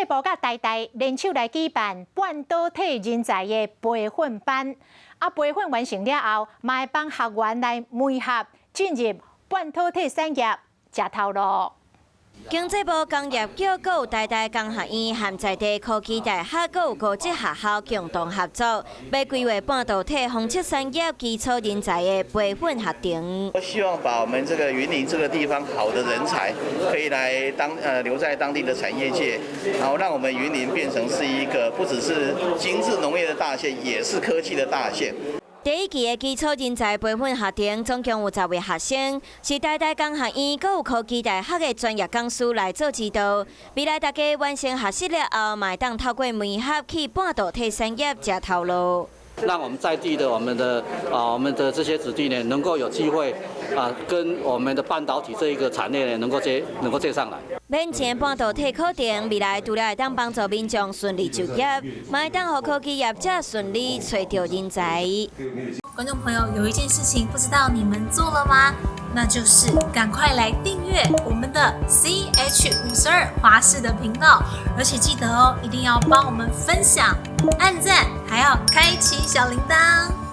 部佮台大聯手來舉辦半導體人才的培訓班。啊，培訓完成了後，嘛會幫學員來媒合進入半導體產業，食頭路。經濟部工業局閣有台大工學院和在地科技大學閣有高職學校共同合作，欲規劃半導體封測產業基礎人才的培訓學程。我希望把我們這個雲林這個地方好的人才，可以來當留在當地的產業界，然後讓我們雲林變成是一個不只是精緻農業的大縣，也是科技的大縣。第一期的基礎人才培訓學程總共有10位學生，是台大工學院閣有科技大學的專業講師來做指導。未來大家完成學習了後，嘛會當透過媒合去半導體產業食頭路。讓我們在地的我們的這些子弟呢，能夠有機會啊，跟我們的半導體這一個產業呢，能夠接上來。免錢半導體課程，未來除了會當幫助民眾順利就業，嘛會當予科技業者順利揣著人才。觀眾朋友，有一件事情不知道你們做了嗎？那就是趕快來訂閱我們的 CH52華視的頻道，而且記得哦，一定要幫我們分享、按讚，還要開啟小鈴鐺。